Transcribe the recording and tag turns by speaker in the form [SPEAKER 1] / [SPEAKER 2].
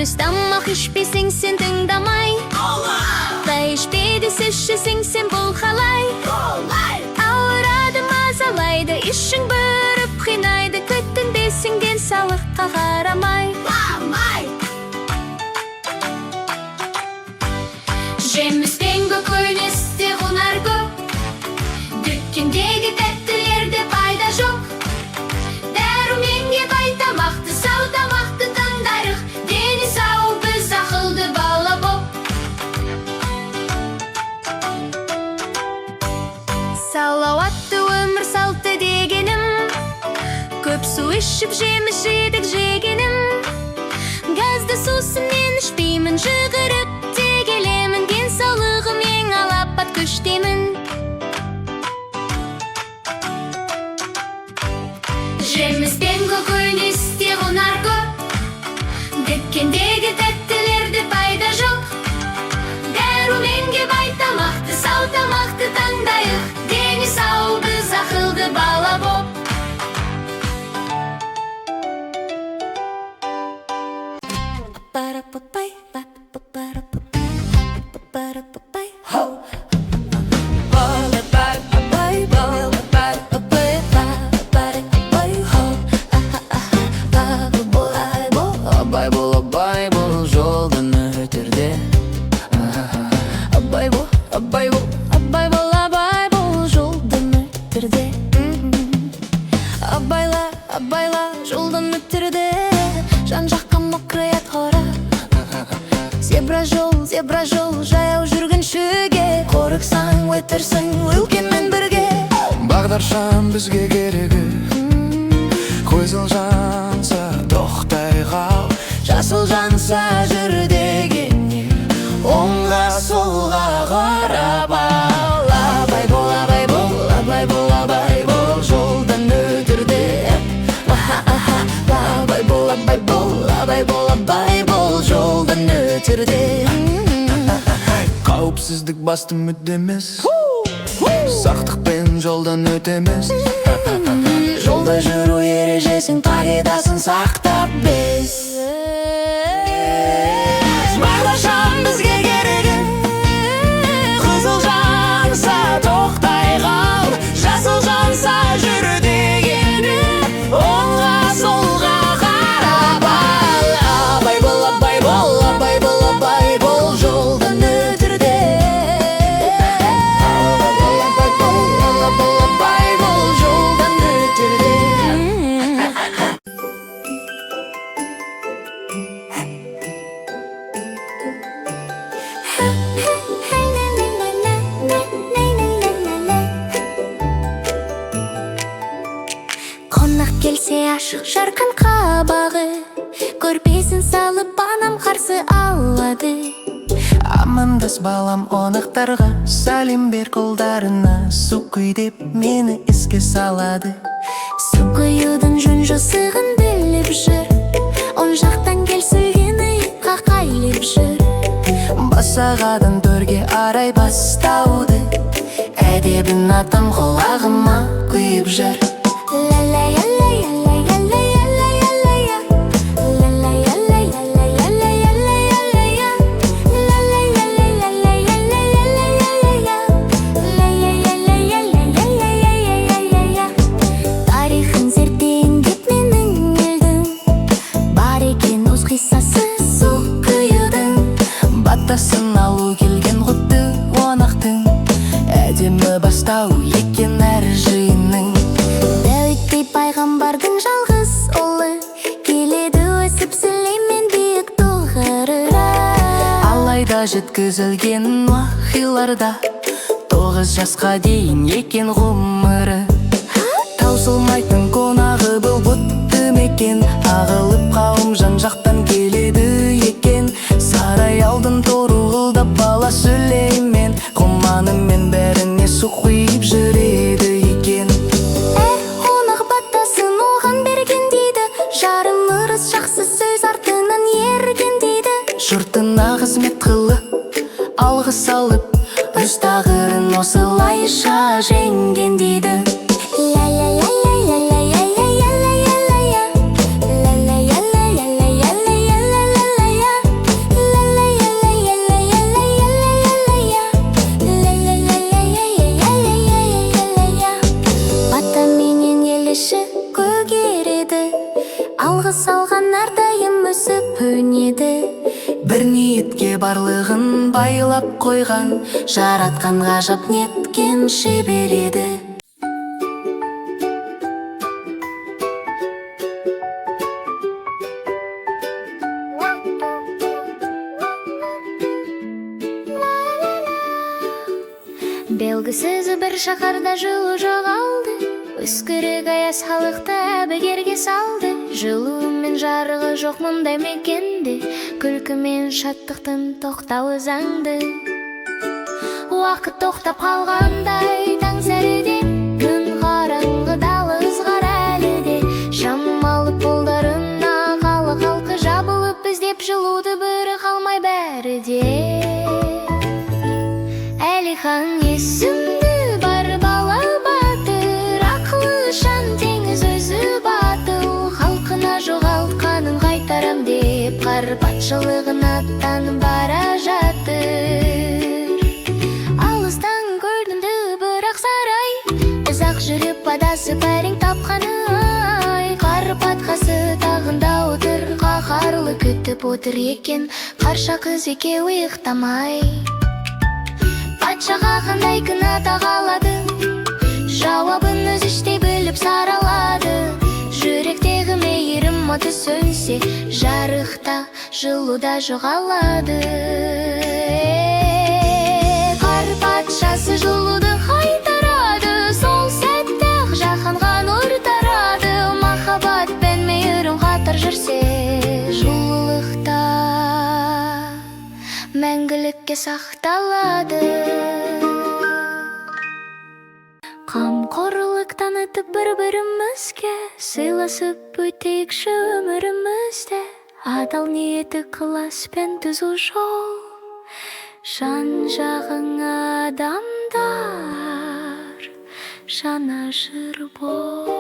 [SPEAKER 1] Дұрыс тамақ ішпесең, сен тыңдамай. Қалай ішпе десе, ішесің сен, бұл қалай? Ауырады, мазалайды, ішің бүріп қинайды. Күтінбесің денсаулыққа қарамай. Жеміс пен көкөністе құнар көп. Дүкендегі тәттілерде пайда жоқ. Дәруменге бай тамақты, сау тамақты таңдайық. Дені сау біз, ақылды бала боп. Салауатты өмір салты дегенім, көп су ішіп, жеміс жидек жегенім. Газды сусын мен ішпеймін, жүгіріп те келемін. Денсаулығым ең алапат күш деймін. Жеміс пен көкөністе құнар көп. Дүкендегі тәттілерде пайда жоқ. Дәруменге бай тамақты, сау тамақты таңдайық. Дені сау біз, ақылды бала боп.
[SPEAKER 2] Абай бол, абай бол, жолдан өтерде. Абай бол, абай бол.
[SPEAKER 1] Абай бол, абай бол, жолдан өтерде. Абайла, абайла, жолдан өтерде. Жан жаққа мұқият қара. Зебра жол, зебра жол, жаяу жүргіншіге. Қорықсаң, өтерсің үлкенмен бірге.
[SPEAKER 3] Бағдаршам бізге керегі. Қызыл жанса, тоқтай қал.
[SPEAKER 2] Жасыл жанса, жүр дегенне, оңға, солға қарап ал. Абай бол, абай бол, абай бол, абай бол, жолдан өтерде. Абай бол, абай бол, абай бол, абай бол, жолдан өтерде.
[SPEAKER 3] Қауіпсіздік басты мүддеміз. Сақтықпен жолдан өтеміз.
[SPEAKER 2] Жолда жүру ережесін, қағидасын сақтап біз. Бағдаршам бізге керегі. Қызыл жанса, тоқтай қал. Жасыл жанса, жүр дегені, оңға, солға қарап ал. Абай бол, абай бол, абай бол, абай бол, жолдан өтерде. Абай бол, абай бол, абай бол, абай бол, жолдан өтерде.
[SPEAKER 1] Қонақ келсе, ашық жарқын қабағы. Көрпесін салып, анам қарсы алады.
[SPEAKER 2] Амандас, балам, қонақтарға. Сәлем бер қолдарына. Су құй деп мені еске салады.
[SPEAKER 1] Су құюдың жөн жосығын біліп жүр. Оң жақтан келсін, иыққа қайлып жүр.
[SPEAKER 2] Босағадан төрге арай бастауды. Әдебін атам құлағыма құйып жүр.
[SPEAKER 1] Ла-ла-я-ла-я-ла-я-ла-я-ла-я. Ла-ла-я-ла-я-ла-я-ла-я-ла-я. Ла-ла-я-ла-я-ла-я-ла-я-ла-я. Ла-ла-я-ла-я-ла-я-ла-я-ла-я. Тарихын зерттейін деп менің елдің. Бар екен өз қиссасы су құюдың.
[SPEAKER 2] Батасын алу келген құтты қонақтың. Әдемі бастау екен әр жиынның.
[SPEAKER 1] Дәуіттей пайғамбардың жалғыз ұлы. Келеді өсіп Сүлеймен биік тұғыры.
[SPEAKER 2] Алайда жеткізілген уахиларда 9 жасқа дейін екен ғұмыры. Таусылмайтын қонағы бұл құтты мекен. Ағылып қауым жан жақтан келеді екен. Сарай алдын торуылдап бала Сүлеймен құманымен бәріне су құйып жүреді екен.
[SPEAKER 1] Әр қонақ батасын оған берген дейді. Жарым ырыс, жақсы сөз артынан ерген дейді.
[SPEAKER 2] Жұртына қызмет қылып, алғыс алып, өз тағдырын осылайша жеңген дейді.
[SPEAKER 1] Ла-ла-ла-ла-ла-ла-ла-ла-ла-ла-ла. Ла-ла-ла-ла-ла-ла-ла-ла-ла.
[SPEAKER 2] Сыйлап қойған жаратқан ғажап неткен шебер еді.
[SPEAKER 1] Белгісіз бір шаһарда жылу жоғалды. Үскірік аяз халықты әбігерге салды. Жылуы мен жарығы жоқ мұндай мекенде күлкі мен шаттықтың тоқтауы заңды. Уақыт тоқтап қалғандай таң сәріде, күн қараңғы, дала ызғар әлі де. Шам алып қолдарына қала халқы жабылып іздеп жылуды, бірі қалмай бәрі де. Әлихан есімді бар бала батыр, ақылы шан теңіз, өзі батыл. Халқына жоғалтқанын қайтарам деп, қар патшалығына аттанып бара жатыр. Алыстан көрінді бірақ сарай. Ұзақ жүріп адасып әрең тапқаны ай. Қар патшасы тағында отыр қаһарлы, күтіп отыр екен қарша қыз екеуі ұйықтамай. Патшаға қандай кінә тағалады? Жауабын өзі іштей біліп саралады. Жүректегі мейірім оты сөнсе, жарықта жылуда жоғалады. Қар патшасы жылуды қайтарады. Сол сәтте ақ жаһанға нұр тарады. Махаббат пен мейірім қатар жүрсе, жылулықта мәңгілікке сақталады. Қамқорлық танытып бір бірімізге, сыйласып өтейікші өмірімізде. Адал ниет, ықыласпен түзу жол, жан жағыңа адамдар, жанашыр бол.